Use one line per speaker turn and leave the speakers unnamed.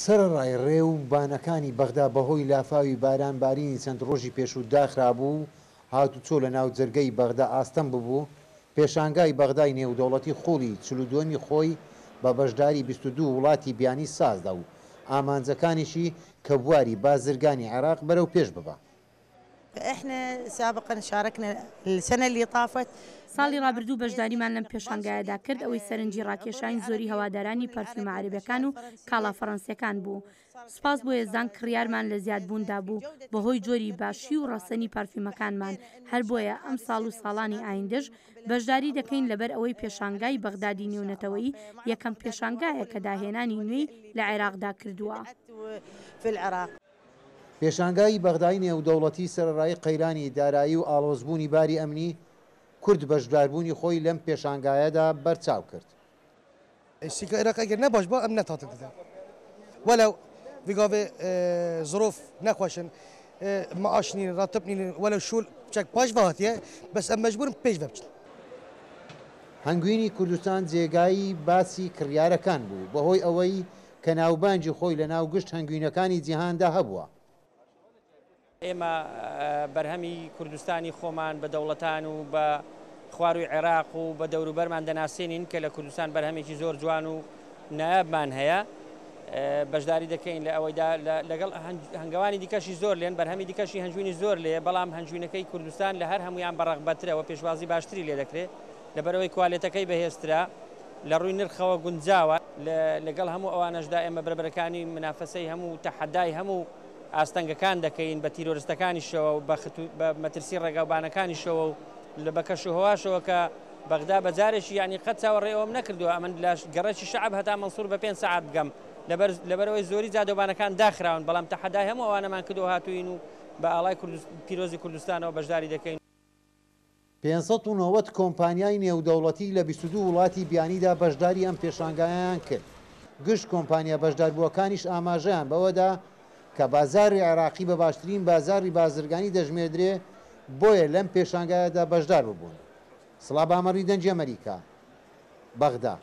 سەرەڕای ڕێ و بانەکانی بەغدا بەهۆی لافاوی باران بارینی چەند ڕۆژی پێشوو داخرابوو و هاتوچۆ لە ناو جەرگەی بەغدا ئاستەم ببوو، پێشانگای بەغدای نێودەوڵەتی خوڵی 42ەمی خۆی بە بەشداری 22 وڵاتی بیانی سازدا و ئامانجەکانیشی کە بواری بازرگانی عێراق بەرەو پێش ببا.
احنا سابقا شاركنا السنة اللي طافت.
ساڵی ڕابردوو بەشداریمان لەم پێشانگایەدا کرد، ئەوەی سەرنجی ڕاکێشاین زۆری هەوادارانی پەرفیومە عەرەبیەکان و کاڵا فەرەنسیەکان بوو. سوپاس بۆ یەزدان کڕیارمان لە زیادبووندا بوو بەهۆی جۆری باشی و ڕەسەنی پەرفیومەکانمان، هەر بۆیە ئەمساڵ و ساڵانی ئایندەش بەشداری دەکەین لەبەر ئەوەی پێشانگای بەغدادی نێونەتەوەیی یەکەم پێشانگایە کە داهێنانی نوێی لە عێراقدا کردووە.
پێشانگای بەغدای نێودەوڵەتی سەرەڕای قەیرانی دارایی و ئاڵۆزبوونی باری ئەمنی، کورد بەشداربوونی خۆی لەم پێشانگایەدا بەرچاو کرد.
سیکا عێراق ئەگەر نەباش با ئەم نەتاتن دەدەن وەلو بگاوێ ظروف نەخۆشن معاش نین راتب نین وەلو شول چەک پاش هاتیە بەس ئەم مەجبورم پێش بچن.
هەنگوینی کوردستان جێگای باسی کڕیارەکان بوو بەهۆی ئەوەی کە ناوبانگی خۆی لە ناو گشت هەنگوینەکانی جیهاندا هەبووە.
ئێمە بەرهەمی کوردستانی خۆمان بە دەوڵەتان و بە خواروی عێراق و بە دەوروبەرمان دەناسێنین کە لە کوردستان بەرهەمێکی زۆر جوان و نایابمان هەیە. بەشداری دەکەین لە ئەوەیدا لەگەڵ هەنگەوانی دیکەشی زۆر لێن، بەرهەمی دیکەشی هەنجوینی زۆر لێ، بەڵام هەنجوینەکەی کوردستان لە هەر هەمویان بەڕەغبەترەوە پێشوازی باشتری لێ دەکرێت، لەبەرەوەی کوالێتەکەی بەهێزترە، لە ڕووی نرخەوە گونجاوە. لەگەڵ هەموو ئەوانەشدا ئێمە بەربەرەکانی منافەسەی هەموو تەحەدای هەموو ئاستەنگەکان دەکەین بە تیرۆرستەکانیشەوە و بە مەترسی ڕێگاوبانەکانیشەوە و لە بە کەش و هەواشەوە کە بەغدا بە جارێکی یعنی قەت چاوەڕێ ئەوەم نەکردووە ئەمن لە گەڕەکی شەعب هەتا مەنسوور بە 5 سەعات بگەم، لەبەرەوەی زۆری جادەوبانەکان داخراون، بەڵام تەحەدای هەموو ئەوانەمان کردو هاتوین و بە ئاڵای پیرۆزی کوردستانەوە بەشداری دەکەین.
590 کۆمپانیای نێودەوڵەتی لە 22 وڵاتی بیانیدا بەشداری ئەم پێشانگایان کرد. گشت کۆمپانیا بەشداربووەکانیش ئاماژەیان بەوەدا کە بازاری عێراقی بە باشترین بازاری بازرگانی دەژمێردرێ، بۆیە لەم پێشانگایەدا بەشدار ببوون. سڵا بامەڕی، دەنگی ئەمریکا، بەغدا.